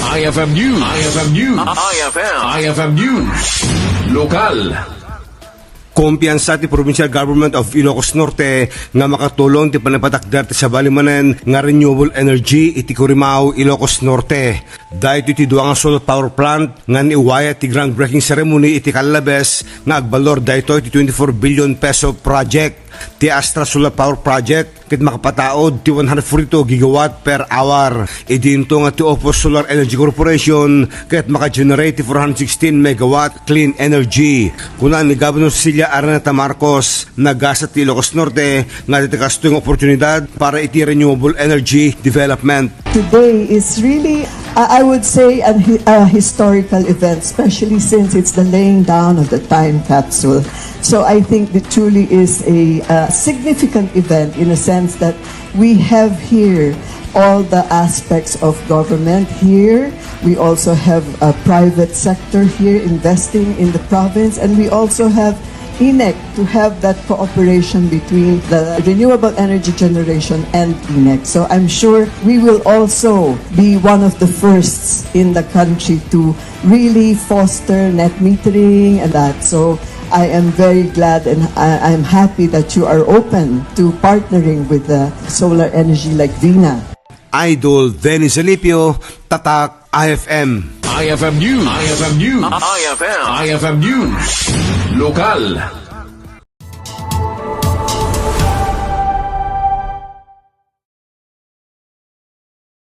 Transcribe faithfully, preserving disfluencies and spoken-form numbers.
I F M News. I F M News. I F M. I F M News. Lokal. Kumpiyansa ti Provincial Government of Ilocos Norte nga makatulong ti pangipatakder ti sabali manen nga renewable energy iti Curimao, Ilocos Norte. Daytoy ti dua nga solar power plant nga naiwayat ti groundbreaking ceremony iti Calabes nga agbalor daytoy ti twenty-four billion peso project. Ti Astra Solar Power Project ket makapataud ti one hundred forty-two gigawatt per hour. Idinto nga ti Opus Solar Energy Corporation ket maka-generate ti four hundred sixteen megawatt clean energy. Kuna ni Governor Cecilia Araneta Marcos, nagasat ti Ilocos Norte nga adda ti kastoy nga oportunidad para iti renewable energy development. Today is really, I I would say, an hi- a historical event, especially since it's the laying down of the time capsule. So I think it truly is a, uh, significant event in a sense that we have here all the aspects of government here. We also have a private sector here investing in the province, and we also have INEC to have that cooperation between the renewable energy generation and INEC. So I'm sure we will also be one of the firsts in the country to really foster net metering and that. So I am very glad and I, I'm happy that you are open to partnering with the solar energy like Vina. Idol Dennis Alipio, Tatak I F M. I F M News. I F M News. I F M. I F M News. Lokal.